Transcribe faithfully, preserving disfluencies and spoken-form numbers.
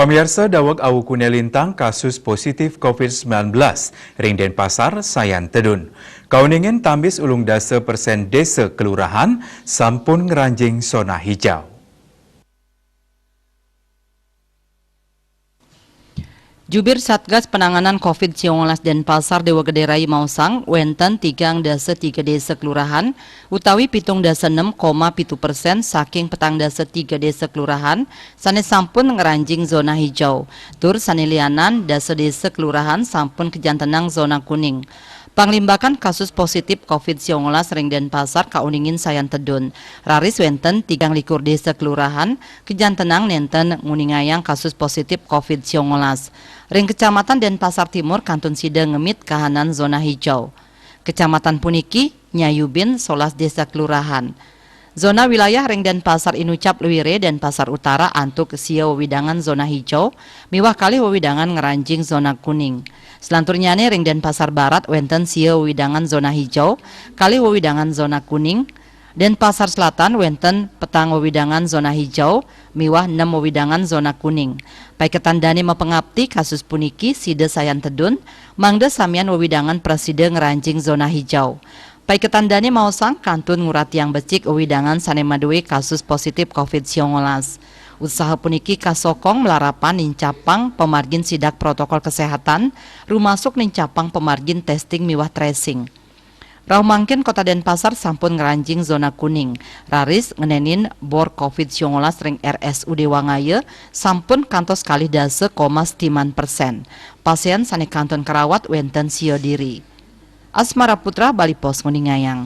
Pamiarsa, daweg awukuné lintang kasus positif covid sembilan belas ring Denpasar sayan tedun. Kauningin tambis ulung dasa persen désa kelurahan sampun ngranjing zona hijau. Jubir Satgas Penanganan covid sembilan belas Denpasar Déwa Gedé Rai maosang, wénten tigang dasa tiga désa kelurahan utawi pitung dasa enem koma pitu persen saking petang dasa tiga désa kelurahan sané sampun ngranjing zona hijau, tur sané lianan dasa désa kelurahan sampun kajantenang zona kuning. Panglimbakan kasus positif covid sembilan belas ring Denpasar kauningin sayan tedun. Raris wénten tigang likur désa kelurahan kajantenang nénten nguningayang kasus positif covid sembilan belas. Ring Kecamatan Denpasar Timur kantun sida ngemit kahanan zona hijau. Kecamatan puniki nyayubin solas désa kelurahan. Zona wilayah ring Denpasar Inucap Luire, Denpasar Utara antuk sia wewidangan zona hijau miwah kalih wewidangan ngranjing zona kuning. Selanturnyané ring Denpasar Barat wénten sia wewidangan zona hijau, kalih wewidangan zona kuning. Denpasar Selatan wénten petang wewidangan zona hijau miwah nem wewidangan zona kuning. Paiketan dané mapangapti kasus puniki sida sayan tedun, mangda samian wewidangan prasida ngranjing zona hijau. Paiketan dané maosang kantun nguratiang becik wewidangan sané madué kasus positif covid sembilan belas. Usaha puniki kasokong malarapan nincapang pamargin sidak protokol kesehatan, rumasuk nincapang pamargin testing miwah tracing. Rauh mangkin Kota Denpasar sampun ngranjing zona kuning, raris ngenénin bor covid sembilan belas ring R S U D Wangaya sampun kantos kalih dasa koma setiman persen. Pasién sané kantun karawat wénten sia diri. Asmara Putra, Bali Post, nguningayang.